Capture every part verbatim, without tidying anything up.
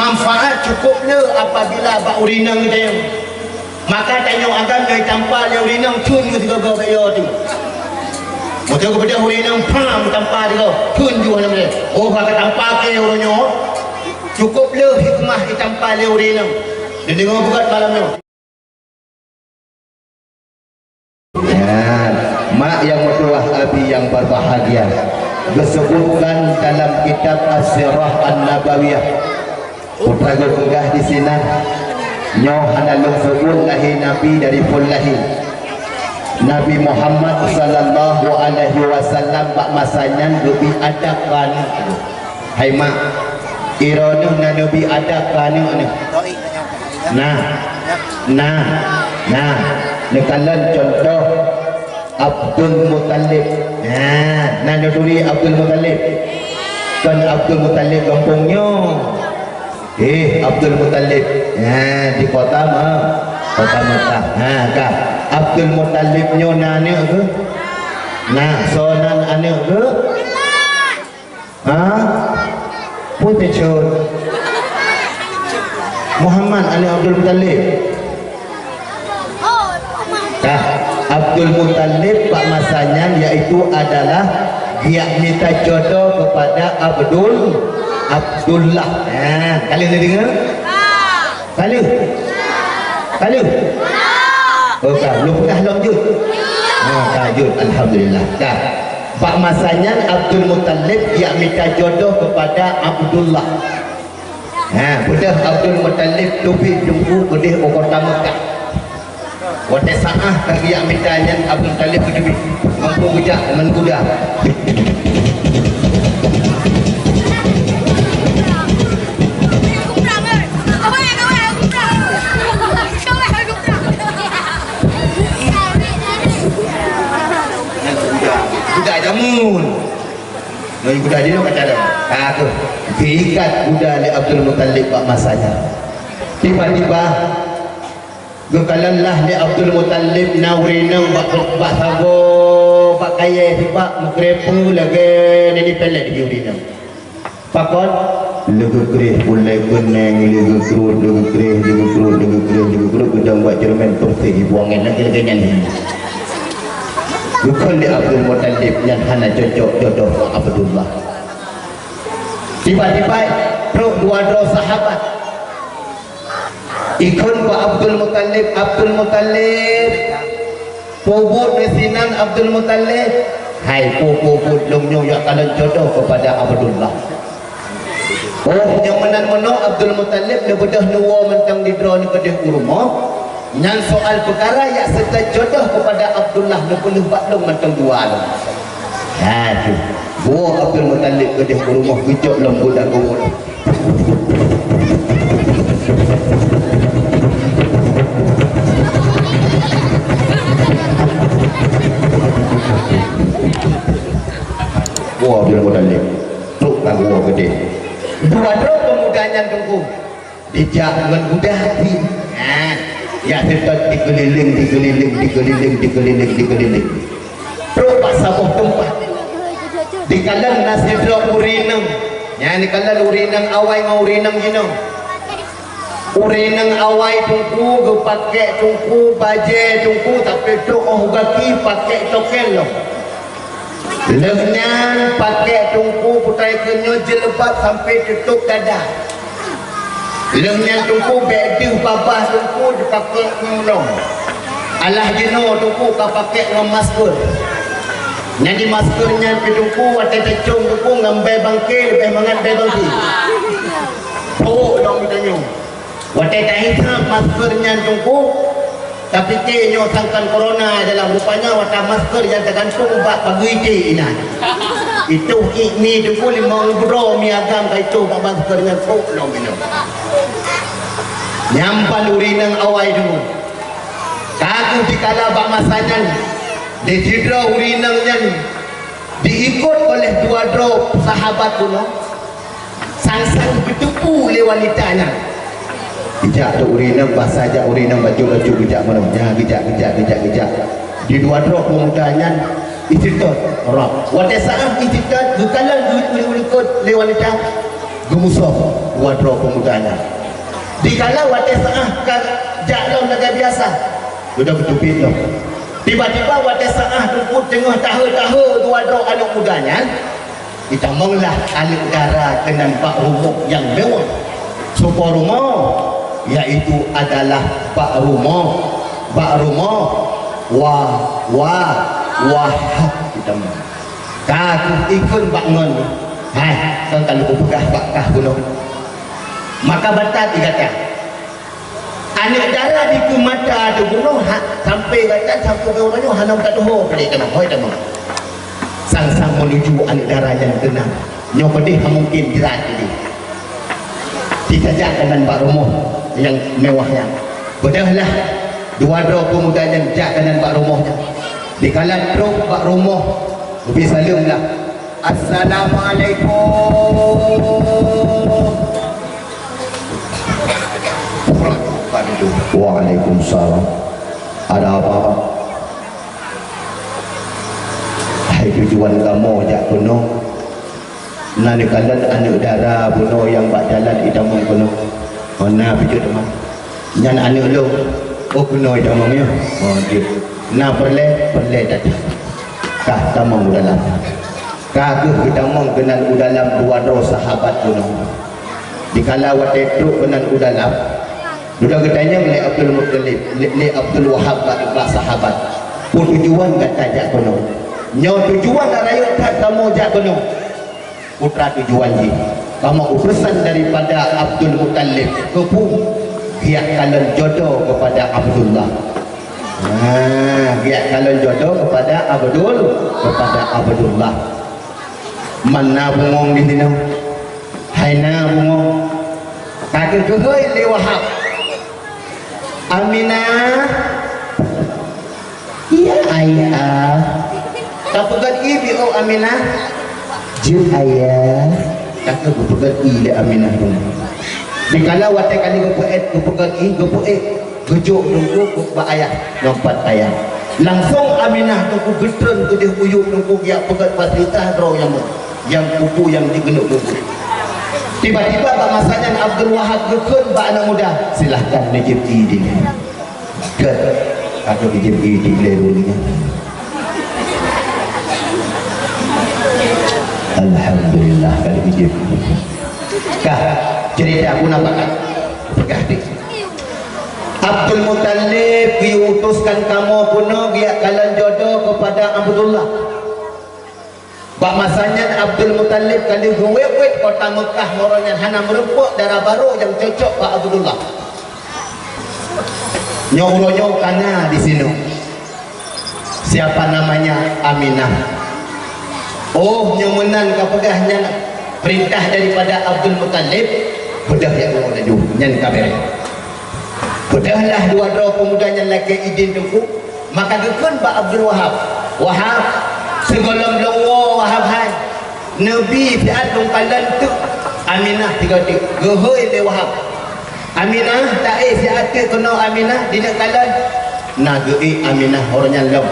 Manfaat cukup le apabila bak ureueng inong geutanyoe. Maka tanyoe agam nyang tampa lé ureueng inong thon nyoe sigoe-goe bak yo tu. Beutôi geubeudôh ureueng inong pham tampa sigoe thon ju hana meulé. Oh, ka tampa keu ureueng nyoe. Cukup le hikmah itampa lé ureueng inong. Neudeungoe beugöt malam nyoe. Nyan, mak nyang meutuwah, abi nyang berbahagia, geusebutkan dalam kitab As-Sirah An-Nabawiyah. Putra geupeugah di sinan, nyoe hana lôn sebut lahé Nabi dari phon lahé. Nabi Muhammad sallallahu alaihi wasallam bak masa nyan geubri adab keu aneuk. Hai mak, droeneuh na neubi adab keu aneuk nyoe. Nah, nah, nah, neukalon contoh Abdul Muttalib. Nah, na neuturi Abdul Muttalib. Kon Abdul Muttalib gampông nyoe. Eh, Abdul Muttalib. Nah, di kota Ma-, kota Mekah. Nah, ka. Abdul Muttalib nyoe na aneuk keu? Nah, soe nan aneuk keu? Ha? Peue teucot? Muhammad aneuk Abdul Muttalib. Tah, Abdul Muttalib bak masa nyan yaitu adalah geujak mita jodoh kepada Abdul, Abdullah. Ha, ka lheueh neudeungoe? Ka lheueh? Ka lheueh? Oh, ka. Lôn peugah lom jeuet. Ha, ka jeuet. Alhamdulillah. Ka. Bak masa nyan Abdul Muttalib geujak mita jodoh kepada Abdullah. Ha, beudôh Abdul Muttalib teubiet teungku keudeh u kota Mekah. Watèe saát ka geujak mita nyan Abdul Muttalib geuteubiet, mampu geujak ngon kuda. Kuda, kuda jameun. Ngon kuda jinoe ka calon. Ka kheueh. Geuikat kuda lé Abdul Muttalib bak masa nyan. Tiba-tiba, geukalon lah lé Abdul Muttalib na ureueng inong bak, bak sagoe, bak kayèe sibak meukreupeue lagèe nyan di pèlèt di ureueng inong. Pakon? Leugeukréh ulèe keunèng, leugeukruet, leugeukréh, leugeukruet, leugeukréh, leugeukruet, geudong bak ceureumen, peureséh ibuang nyan lagèe-lagèe nyan. Geukheun lé Abdul Muttalib nyan hana cocok jodoh ngon Abdullah. Tiba-tiba trok dua droe sahabat. Ikheun bak Abdul Muttalib, "Abdul Muttalib, peue buet neusinan Abdul Muttalib?" "Hai, peue-peue buet, lôn nyoe jak kalon jodoh keupada Abdullah." Oh, nyang meunan meunoe Abdul Muttalib neubeudôh neuwoe mantong di droeneuh keudeh u rumoh. Nyan soal peukara jak seutôt jodoh keupada Abdullah neupeuleuh bak lôn mantong dua lôn. Ha, tu. Buwoe Abdul Muttalib keudeh u rumoh geucok lom budak geuwoe. Buwoe Abdul Muttalib. Trok ka geuwoe keudeh. Dua droe peumuda nyan teungku. Dijak ngon kuda di. Nah, jak seutôt dikeulileng, dikeulileng, dikeulileng, dikeulileng, dikeulileng. Trok bak saboh teumpat. Dikalon na sidroe ureueng inong. Nyan dikalon ureueng inong awai ngon ureueng inong jinoe. Ureueng inong awai teungku geupakék teungku bajèe teungku, tapi trok óh gaki pakék tokèng lom. Lheueh nyan pakék teungku putai keu nyoe jilbab sampai tutôp dada. Lheueh nyan teungku bèk deuh babah teungku jipakék ngon lom. Alah jinoe teungku ka pakék ngon masker. Nyan di masker nyan pih teungku watèe tacông teungku ngon bèe bangke leubeh mangat bèe bangke. Pok lom geutanyoe. Watèe tahisab masker nyan teungku, tapiké nyoe sangkan corona dalam, rupanya watèe masker nyang tagantung bak pageue iték inan. Itoh iek mi teungku limong droe mi agam ka itoh bak masker nyan trok lom inong. Nyan ban ureueng inong awai teungku. Ka kheueh dikala bak masa nyan, lé sidroe ureueng inong nyan diikot oleh dua droe sahabat bunoe. Sang-sang beuteupu lé wanita nyan. Geujak tu ureueng inong, basa jak ureueng inong bacut-bacut geujak meunoe. Nyan geujak, geujak, geujak, geujak. Di dua droe peumuda nyan iseutôt rab. Watèe saát iseutôt geukalon geu-, geu-, geuikot lé wanita. Geumusoh dua droe peumuda nyan. Dikala watée Sa'ah ka jak lom lagée biasa, dudoe geuteubiet lom. Tiba-tiba watée Sa'ah teungku teungoh tahe-tahe dua droe aneuëk muda nyan, jitamonglah aneuëk dara keunan bak rumoh nyang mewah. Soe po rumoh, yaitu adalah bak rumoh, bak rumoh Wa, Wa, Wahab jitamong. Ka kheueh ikheun bak ngon, hai, kon ka lôn peugah bak kah bunoe. Maka batat di gata. Aneuëk dara dikeue mata teuh bunoe, ha, sampoe gata sampoe uroe nyoe hana meutateuho peue keunoe, hôi tamong. Sang-sang menuju aneuëk dara nyang teunang. Nyoe peudeh hana mungken jrat jih. Ditajak keunan bak rumoh nyang mewah nyan. Beudôhlah dua droe peumuda nyan jak keunan bak rumoh nyan. Dikala trok bak rumoh, geubri saleuem lah. Assalamualaikum. Waalaikumsalam. Ada apa, Pak? Hai, tujuan kamoe jak keunoe. Na neukalon aneuëk dara bunoe nyang bak jalan jitamong keunoe. Oh, na beujeuet teuma. Nyan aneuëk lôn. Oh, keunoe jitamong nyoe. Oh, jeuet. Na peureulée, peureulée that. Ka tamong u dalam. Ka kheueh geutamong keunan u dalam dua droe sahabat bunoe. Dikala watée trok keunan u dalam, dudoe geutanyong lé Abdul Muttalib, lé, lé Abdul Wahab bak, bak sahabat, "Peue tujuan gata jak keunoe?" "Nyoe tujuan na rayeuk that kamoe jak keunoe." Putra tujuan jih. Kamoe utusan daripada Abdul Muttalib keupeue? Geujak kalon jodoh keupada Abdullah. Nah, geujak kalon jodoh keupada Abdul, keupada Abdullah. Man na bungong di sinoe? Hai na bungong. Ka geukheun lé Wahab. Aminah. "Iya, Ayah." "Tapeugét ie beu, Aminah?" "Jeuet, Ayah." Ka geupeugét ie lé Aminah tu. Dikala watée kali geupeuet, geupeugét ie, geupeuet, geujok teungku bak ayah, nyoe pat ayah. Langsong Aminah teungku geutreun keudeh u yup teungku geujak peugét fasilitas droe nyang, nyang pupu nyang jikeuneuk pupu. Tiba-tiba bak masa nyan Abdul Wahab geukheun bak aneuk muda, "Silahkan neujép ie di nyan." Gét, ka geujép ie di lé ureuëng nyan. Alhamdulillah, ka geujép. Ka, cerita aku na pakat. Peugah deh. Abdul Muttalib geuutuskan kamoe keunoe geujak kalon jodoh keupada Abdullah. Bak masa nyan Abdul Muttalib ka lheueh geuwét-wét kota Meukah, uroe nyan hana meurumpok dara barô nyang cocok bak Abdullah. Nyoe uroe nyoe ka na di sinoe. Siapa namanya? Aminah. Oh, nyoe meunan ka peugah nyan peurintah daripada Abdul Muttalib, beudôh ya uroe laju nyan ka béré. Beudôhlah dua droe peumuda nyan lakée idin teungku, maka geukheun bak Abdul Wahab, "Wahab, sigohlom lôn woe Wahab hai, neubi siat lôn kalon teuk Aminah sigoe teuk." Geuhôi lé Wahab, "Aminah, taék siat teuk keunoe Aminah dineuk kalon?" Na geuék Aminah uroe nyan lom.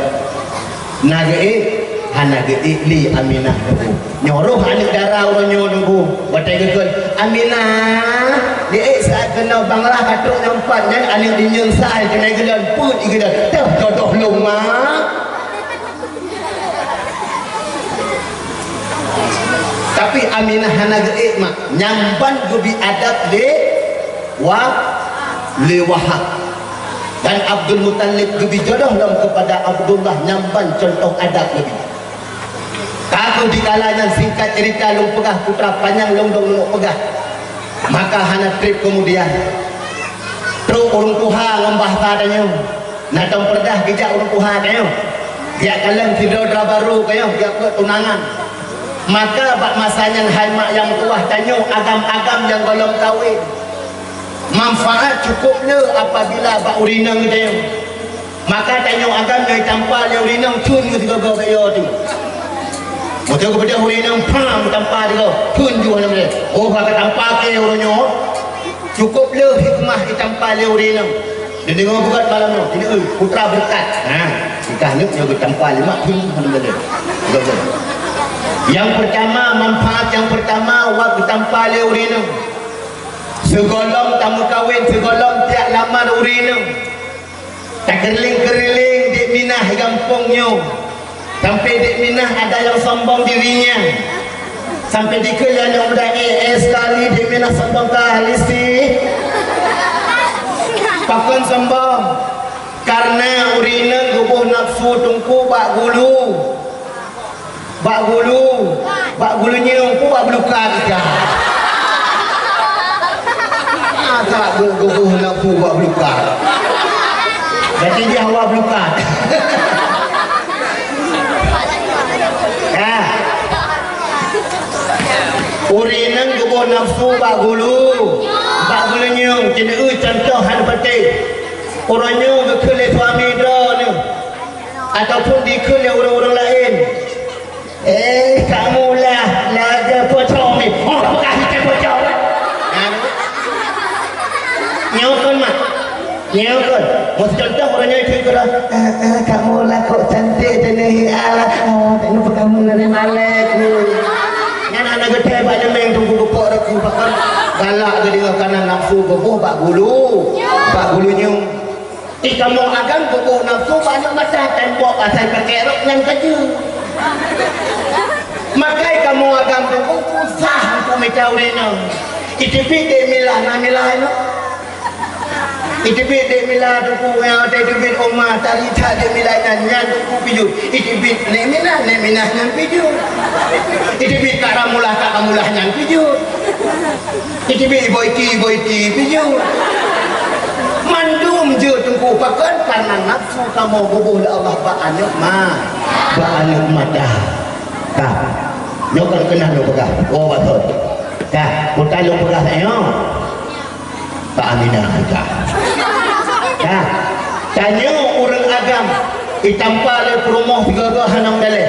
Na geuék, hana geuék lé Aminah teungku. Nyoe roh aneuk dara uroe nyoe teungku. Watée geukheun, "Aminah, geuék siat keunoe banglah ka trok nyang pat nyan aneuk dinyang sai keunoe geulon peuet igeulon. Teuh jodoh lôn, Mak." Tapi Aminah hana geuék, Mak. Nyan ban geubi adab lé Wa, lé Wahab. Dan Abdul Muttalib geubi jodoh lom keupada Abdullah, nyan ban cuntoh adab geubi. Ka kheueh dikala nyan, singkat cerita lôn peugah, putra panyang lôn dong lôn peugah. Maka hana treb keumudian, trok ureuëng tuha ngon bahsa tanyoe. Na tom peureudah geujak ureuëng tuha tanyoe. Geujak kalon sidroe dara barô tanyoe, geujak peuet tunangan. Maka bak masa nyan hai mak nyang tuwah tanyoe, agam-agam nyang gohlom kawen. Manfaat cukup le apabila bak ureuëng inong tanyoe. Maka tanyoe agam nyang jitampa lé ureuëng inong thon ngon sigoe-goe bak yo tu. Meunyoe geubeudôh ureuëng inong pham tampa sigoe, thon juh lam lé. Oh, ka tampa keu uroe nyoe. Cukup le hikmah jitampa lé ureuëng inong. Neudeungoe beugat malam nyoe, "Ini, eh, putra berkat." Ha, nikah nyoe nyoe geutampa lé mak, hmm, alhamdulillah. Betul. Nyang peurtama, manfaat nyang peurtama, wak geutampa lé ureueng inong. Sigohlom tameukawen, sigohlom tajak lamar ureueng inong. Takeureuling-keureuling Dek Minah gampông nyoe. Sampai Dek Minah ada nyang sombong dirinya. Sampai dikeue lé aneuk muda, "Eh, eh, sekali Dek Minah sombong kali sih." Pakon sombong? Karena ureueng inong geuboh nafsu teungku bak gulu. Bak gulu, bak gulu nyium, pu bak beulukat ika. Masa geu-, geuboh nafsu bak beulukat. Berarti dia hawa beulukat. Ya. Ureueng inong geuboh nafsu bak gulu, bak gulu nyium, keuneuk contoh han patéh. Uroe nyoe geukheun lé suami droeneuh, ataupun dikheun lé ureueng-ureueng laén. Eh, kamoe lah lagèe pocong ni. Oh, peugah sikit pocong. Nyan. Nyoe kon, mak. Nyoe kon. Meucontoh ureueng nyoe itu kira, "Eh, eh, kamoe lah kok cantik jeunèh, ya Allah. Oh, tak lupa kamu dari malek ni." Nyan aneuk geuthèe bak jeumeng teungku geupok rot ku pakon. Galak geudeungoe kanan nafsu geuboh bak gulu. Bak gulu nyoe. Di kamoe agam geuboh nafsu bak aneuk mata tembok asai pakai rok nyan ka jeuet. Makai kamoe agam teungku susah untuk mita ureueng inong. Iteubiet Dek Mila na mila inong. Iteubiet Dek Mila teungku nyang watèe iteubiet oma tari that Dek Mila nyan, nyan teungku pijut. Iteubiet Nek Minah, Nek Minah nyan pijut. Iteubiet Kak Ramulah, Kak Ramulah nyan pijut. Iteubiet Ibu Iti, Ibu Iti pijut. Mandum jeuet teungku pakon, karena nafsu kamoe geuboh lé Allah bak aneuk ma-, bak aneuk mata. Ka. Nyoe kon keunan lôn peugah. Oh, beutôi. Ka, peue lôn peugah nyoe. Kak Aminah ka. Ka. Tanyoe ureueng agam, itampa lé peurumoh sigoe-goe hana meudaleh.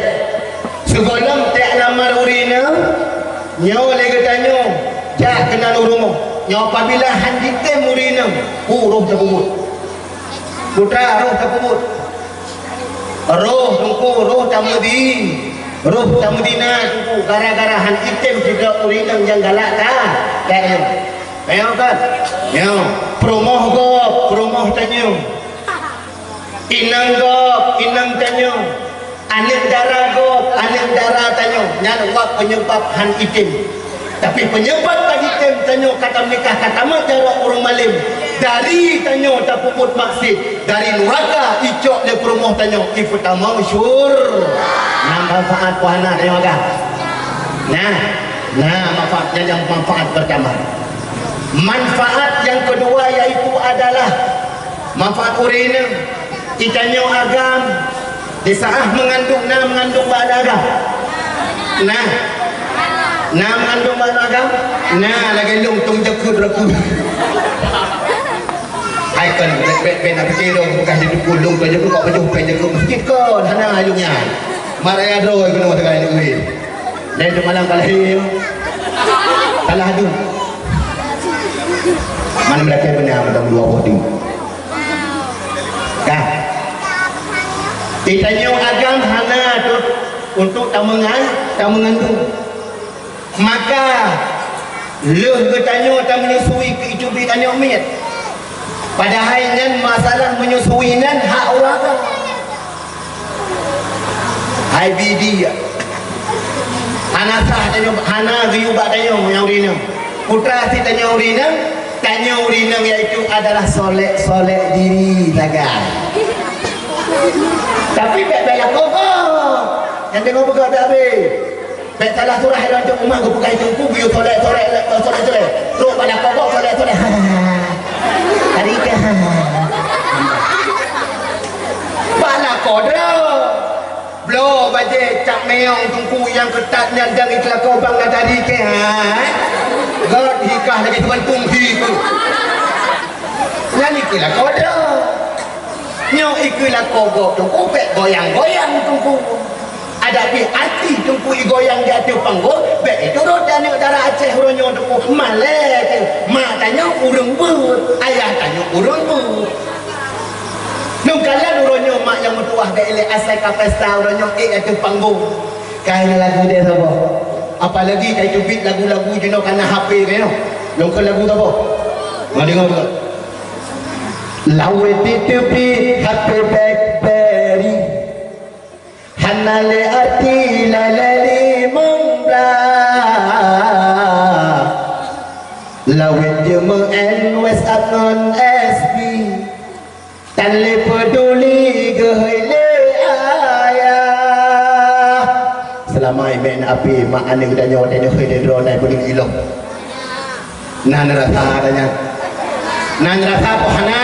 Sigohlom tajak lamar ureueng inong, nyoe lé geutanyoe jak keunan u rumoh. Nyoe apabila han jitem ureueng inong, pu roh tapeubuet. Putra roh tapeubuet. Roh teungku, roh tameudi, roh tameudina teungku, gara-gara han jitem sidroe ureueng inong nyang galak ka, ka nyoe. Nyoe kan? Nyoe, peurumoh gob, peurumoh tanyoe. Inong gob, inong tanyoe. Aneuk dara gob, aneuk dara tanyoe, nyan wak peunyebab han jitem. Tapi peunyebab ka jitem tanyoe ka tameunikah, ka tameujaroe ureueng malém. Dari tanyoe tapeubuet maksiet, dari nuraka icok lé peurumoh tanyoe, ipeutamong syur-, Nah, manfaat puhana tanyoe agam. Nah, nah, manfaat nyan nyang manfaat pertama. Manfaat yang kedua yaitu adalah manfaat ureueng inong. Itanyoe agam, di saat mengandung, na mengandung bak agam? Nah. Na mengandung bak agam? Nah, lagèe lôn tông jakeuet raku. Hai kon, bèk, bèk, bèk na pikir dong, bukan di dukun lôn tông jakeuet, kok pajoh pèng jakeuet masjid kon, hana lôn nyan. Maraya droe keunoe teuka lôn weh. Dari tu malam kalah dia. Kalah tu. Mana melakèe beuna macam dua boh tu. Dah. Itanyoe agam hana tu untuk tameungan-, tameungandung. Maka lheueh geutanyoe tamenyusui keu iteubiet tanyoe miet. Padahai nyan masalah menyusui nyan hak ureueng agam. Hai bidi ya. Hana sah tanyoe, hana geuyue bak tanyoe nyang ureueng inong. Putra sit tanyoe ureueng inong, tanyoe ureueng inong yaitu adalah solek-solek diri sagai. Tapi bèk-bèk lakoe gob. Nyang deungoe peugah bèk abéh. Bèk salah surah lôn cok uma geupeugah teungku geuyue solek-solek, solek-solek. Trok bak lakoe gob solek-solek. Tadi ke. Bak lakoe droe. Bloe bajèe cap meong teungku nyang keutat nyan dan ikeu lakoe bang na tadi ke, ha? Gèt hikah lagèe teumantong hi tu. Nyan ikeu lakoe droe. Nyoe ikeu lakoe gob teungku bèk goyang-goyang teungku. Adak pih artis teungku igoyang di ateueh panggong, bèk iturot aneuk dara Aceh uroe nyoe teungku. Malèe teuh, mak tanyoe ureueng beuet, ayah tanyoe ureueng beuet. Ngon kalon uroe nyoe mak nyang meutuwah bèk ilèe asai ka pesta uroe nyoe ék ateueh panggong. Kai na lagu deh saboh. Apalagi kai teubiet lagu-lagu jinoe ka na H P keu nyoe. Lôn kheun lagu saboh. Ma deungoe beutôi. Lawét teubiet H P BlackBerry. Hana lé arti lé limong blah. Lawét jeuet meu-N WhatsApp ngon S B. Tan lé peuduli geuhôi lé ayah. Seulama imèn api mak aneuk tanyoe tanyoe hôi droe nai peuduli lom. Na neurasa ata nyan? Na neurasa po hana?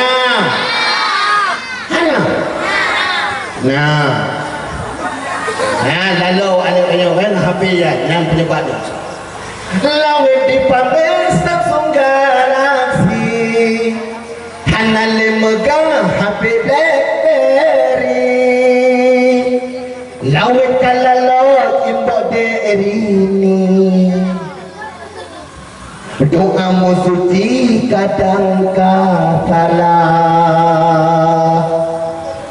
Hana? Na. Na lalo aneuk tanyoe kan H P nyan, nyan peunyeubab nyan. Lawét dipabeuet Samsung Galaxy. Hana lé meugah H P BlackBerry. Lawét ka lalo imbok dek Rini. Doa meusuci kadang ka salah.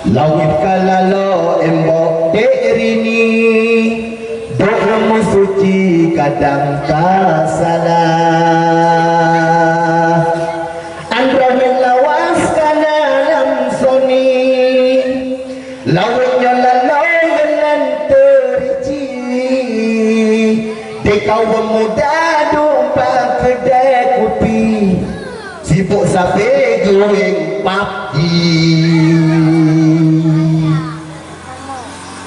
Lawét ka lalo imbok dek Rini. Doa meusuci kadang ka salah. Android lawas ka na lam Sony. Lawét nyoe lalo ngon teurici. Di kawöm muda duek bak keudè kupi. Sibok sabe geuweng PUBG.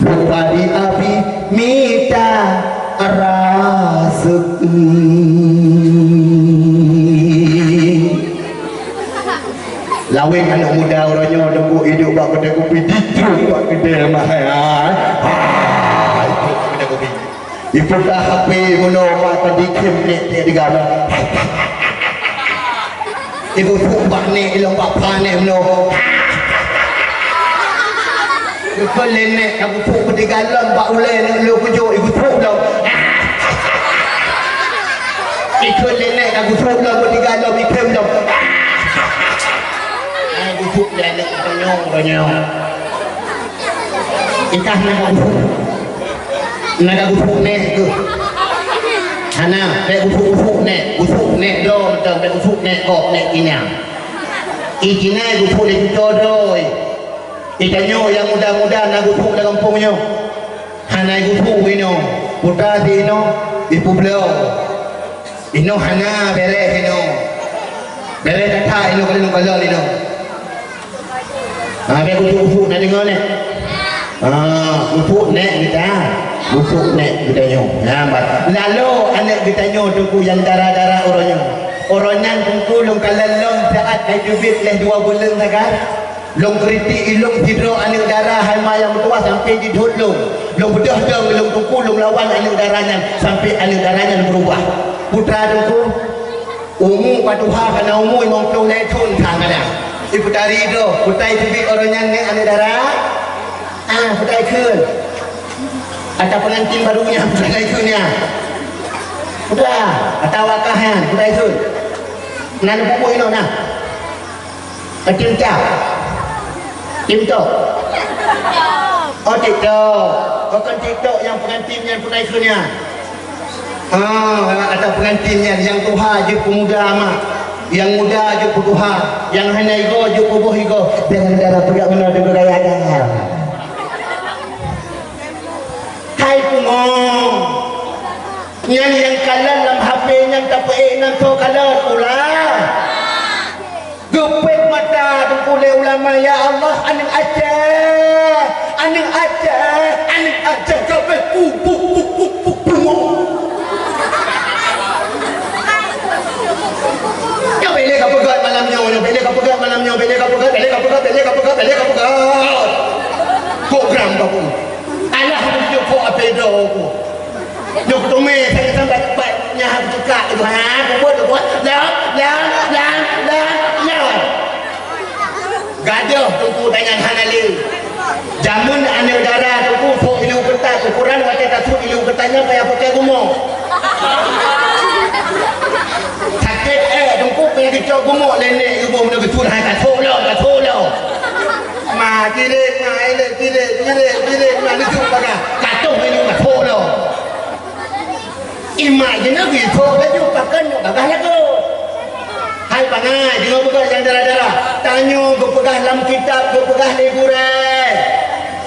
Lupa di abi mita raseuki. Lawét aneuk muda uroe nyoe teungku iduek bak keudè kupi, jitruek bak keudè mahai. Ah, iduek bak keudè kupi. Ipeugah H P meunoe mata dikhem nek tiek diga meunoe. Igusuk bak nek ilong bak pha nek meunoe. Ikheun lé nek ka gusuk beudiga lom bak ulèe nek lôn kujok igusuk lom. Ikheun lé nek ka gusuk lom beudiga lom ikhem lom. Ai gusuk lé nek tanyong tanyong. Ikah na ka gusuk. Na ka gusuk nek keuh. Hana, bèk gusuk-gusuk nek, gusuk nek droe mantong, bèk gusuk nek gob, nek Cina. I Cina gusuk lé cucoe droe. I tanyoe nyang muda-muda na gusuk lam gampông nyoe. Hana gusuk inoe, puta di inoe, ipeubloe. Inoe hana bèrèh inoe. Bèrèh that-that inoe, kalon-kalon inoe. Ha, bèk gusuk-gusuk na deungoe neh. Ha, gusuk nek geutanyoe. Gusuk nek geutanyoe. Ha, bah. Lalo aneuk geutanyoe teungku nyang dara-dara uroe nyoe. Uroe nyan teungku lôn kalon lom saat ka teubiet lhèe dua buleuen sagai. Lôn kritik ilôn sidroe aneuk dara hai ma nyang meutuwah sampai jidhôt lôn. Lôn beudôh dong lôn teungku lôn lawan aneuk dara nyan sampai aneuk dara nyan beurubah. Putra teungku, umu ka tuha ka na umu limong ploh lhèe thôn ka kadang. Ipeutari droe, putai teubiet uroe nyan ngon aneuk dara? Ah, putai kheun. Ata peungantin baru nyan, putai kheun nyan. Putra, ata wakah nyan, putai kheun. Na neupeue inoe na. Ka TikTok. TikTok. Oh, TikTok. Oh, kon TikTok nyang peungantin nyan peunaikheun nyan. Ah, ata peungantin nyan nyang tuha jeuet peumuda mak. Nyang muda jeuet peutuha. Nyang hana igoe jeuet peuboh igoe. Jangan dara peugah beuna deungon gaya dah. Hai pungo. Nyan nyang kalon lam H P nyan tapeuék nan tho kalon ulah. Geupeuet mata teungku lé ulama, ya Allah, aneuk Aceh, aneuk Aceh, aneuk Aceh ka beuh pu, pu, pu, pu, pu, pu. Nyoe bèk lé ka peugöt malam nyoe, nyoe bèk lé ka peugöt malam nyoe, bèk lé ka peugöt, bèk lé ka peugöt, bèk lé ka peugöt, bèk lé ka peugöt. Kok gram ka pu. Alah, nyoe kok apé do ku. Nyoe kuteumé, saya sampai tempat nyan, aku cekak tu, ha, aku buat, aku buat, lam, lam, lam, lam, lam. Gadoh teungku tanyan hana lé. Jameun aneuk dara teungku, sok ilu keutat, ukuran watèe tasut ilu keutat nyan payah pakai gumok. Sakét, eh, teungku payah geucok gumok lé nèk ibu meunyoe geusut hai, tasok lom, tasok lom. Ma, tirit, ma, tirit, tirit, tirit, ma, neusut bagah. Katoh ilu tasok lom. Mak jinoe geuyue laju, pakon nyoe bagah lagoe. Hai pangai, deungoe beugét nyang dara-dara. Tanyoe geupeugah lam kitab, geupeugah lé gurée.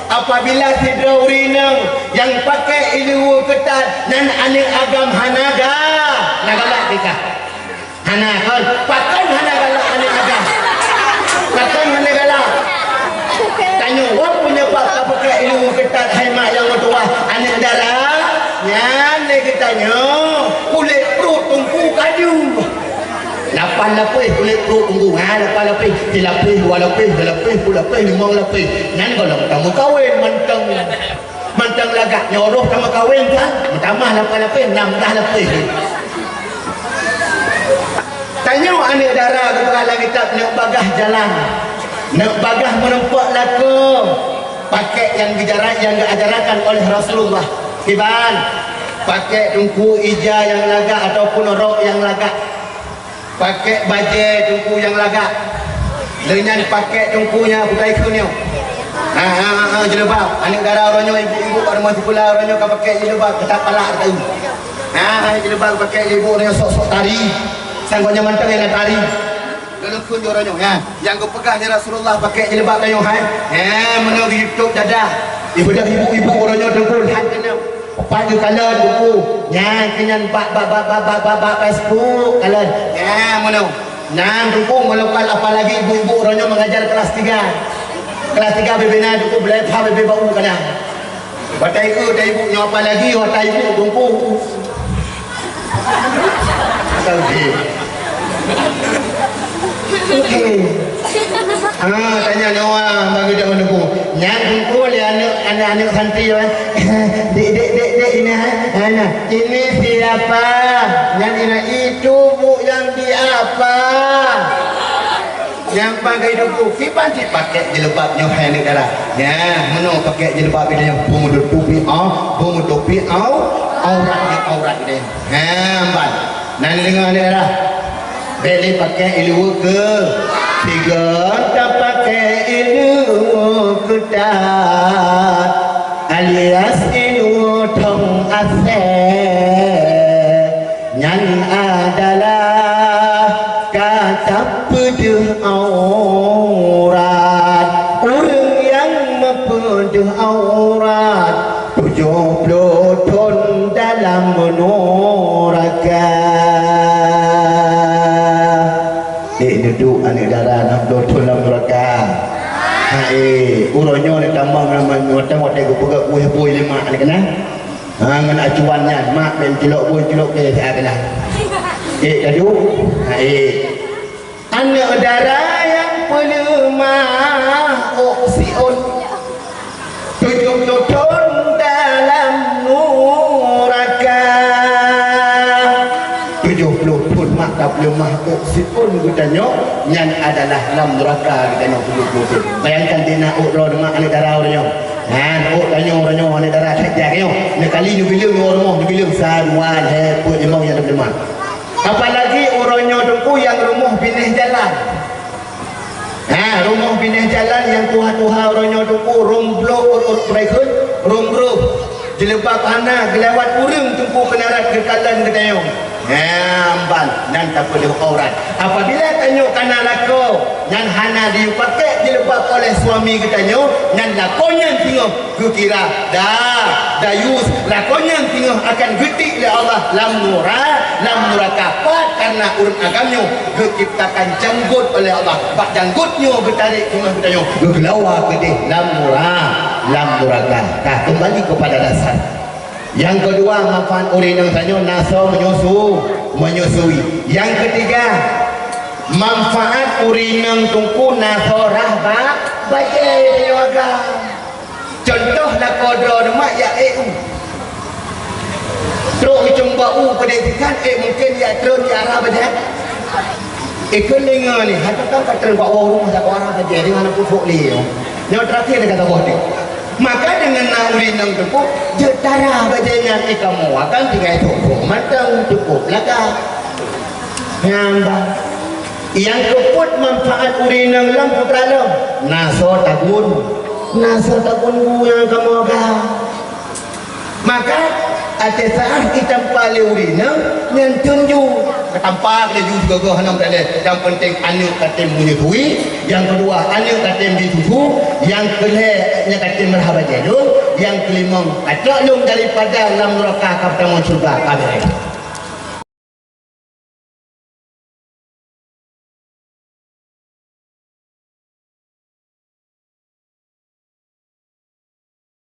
Apabila sidroe ureueng inong nyang paké ileue keutat, nyan aneuk agam hana ga-, hana galak nikah. Hana kon, pakon hana galak aneuk agam? Pakon hana galak? Tanyoe, walaupun nyoe pat ka paké ileue keutat, hai mak nyang meutuwah, aneuk dara, nyan lé geutanyoe kulét pruet teungku kaju. Lapan lapéh kulét pruet teungku, ha, lapan lapéh, silapéh, dua lapéh, salapéh, peuet lapéh, limong lapéh. Nyan gohlom tameukawen mantong. Mantong lagak nyoe roh tameukawen kan, meutamah lapan lapéh, nam blah lapéh. Tanyoe aneuk dara geupeugah lam kitab, neuk bagah jalan, neuk bagah meureumpok lakoe, pakék nyang geujarat, nyang geuajarakan oleh Rasulullah. Kiban, pakék teungku ija nyang lagak ataupun rok nyang lagak. Pakék bajée teungku nyang lagak. Lheueh nyan pakék teungku nyang kutai kheun nyoe. Ha, ha, ha, ha, jilbab. Aneuk dara uroe nyoe, ibu-ibu bak rumoh sikula uroe nyoe ka pakék jilbab, keutat palak teuh. Ha, ha, jilbab pakék ibu uroe nyoe sok-sok tari. Sang gobnyan mantong nyang na tari. Lôn kheun uroe nyoe, ha. Nyang geupeugah lé Rasulullah pakék jilbab tanyoe, hai. Ha, meunoe geuyue tôb dada. Ibadah ibu-ibu uroe nyoe teungku, han keuneuk. Pat geukalon teungku, nyan keu nyan bak, bak, bak Facebook kalon. Nyan meunoe. Nyan teungku meulokal, apalagi ibu-ibu uroe nyoe mengajar kelas tiga. Kelas tiga bebe na teungku, belai pha bebe bau kana. Watèe ibu, watèe ibu nyoe, apalagi watèe ibu teungku. Atau di. Oke. Ah, tanya Noah bagi dah menunggu. Nyan teungku lé aneuk, aneuk-aneuk santri, eh. Dek, dek, dek, dek, ini, eh. Nah, ini siapa? Nyan ini, itu bu yang di apa? Nyang pakai duku, kiban cit pakai jilbab nyoe hai aneuk dara. Nyan, meunoe pakai jilbab nyoe, beumeutupi au, beumeutupi au, aurat nyoe aurat nyoe. Nyan ban. Nan deungoe aneuk dara. Bèk lé pakai ileue keu, sigon tapakai ileue keutat, alias ileue thong asèe. Nyan adalah ka tapeudeuh aurat. Ureueng nyang meupeudeuh aurat tujoh ploh thon dalam nuraka. Dek neuduek aneuk dara nam ploh thon lam nuraka. Hai, uroe nyoe neutamong lam nuraka watèe geupeugah buih-buih lé mak, aneuk keunan. Ha, ngon acuan nyan, mak bèk cilok bui cilok kèe siat keunan. Ék, tadu. Ha, ék. Aneuk dara nyang peuleumah ôk siôn. Tujoh ploh thon dalam nuraka. Tujoh ploh thon mak tapeuleumah ôk siôn geutanyoe, nyan adalah lam nuraka geutanyoe tujoh ploh thon. Bayangkan dina ôk droe mak aneuk dara uroe nyoe. Nyan, ôk tanyoe uroe nyoe aneuk dara that jak nyoe. Neukali neubileung nyoe rumoh, neubileung sa, dua, lhèe, peuet, limong nyang teupeuleumah. Apalagi uroe nyoe teungku nyang rumoh binéh jalan. Ha, rumoh binéh jalan nyang tuha-tuha uroe nyoe teungku, rhueng bloe, ureueng-ureueng preh kheun, rhueng broh. Jilbab hana, geulewat ureueng teungku keunarat geukalon geutanyoe. Nyan ban, nyan tapeudeuh aurat. Apabila tanyoe kana lakoe, nyan hana jipakèk jilbab oleh suami geutanyoe, nyan lakoe nyan singoh geukira da-, dayus. Lakoe nyan singoh akan geutiek lé Allah lam nura-, lam nuraka. Pat kareuna ureueng agam nyoe geuciptakan janggot oleh Allah. Bak janggot nyoe geutarek singoh geutanyoe, geukeulawa keudeh lam nura-, lam nuraka. Tah, keumbali keupada dasar. Nyang keudua, manfaat ureueng inong tanyoe na soe meunyosu-, meunyosu. Nyang keutiga, manfaat ureueng inong teungku na soe rhah ba-, bajèe tanyoe agam. Cuntoh lakoe droeneuh mak jak ék u. Trok icong bak u peudeh sikan, ék mungken jak treun jak rhah bajèe. Ikheun deungoe nyoe, hana ka treun bak woe rumoh jak rhah bajèe deungon aneuk peuphok lé nyoe. Nyoe terakhir ka saboh teuk. Maka deungon na ureueng inong teupeu, jeuet tarhah bajèe nyan, eh, kamoe akan tinggai thok-thok mantong, cukôp lagak. Nyan bah. Nyang keupeuet manfaat ureueng inong lom putra lom, na soe tagun. Na soe tagun bu nyang kamoe agam. Maka, Até saát itampa lé ureueng inong nyan teunju. Tampa laju sigoe-goe hana meudaléh. Nyang peunteng aneuk ka tem meunyeutui, nyang keudua aneuk ka tem bri susu, nyang keulhèe nyang ka tem meurah bajèe lôn, nyang keulimong ka trok lôn daripada lam nuraka ka peutamong syeuruga. Amin.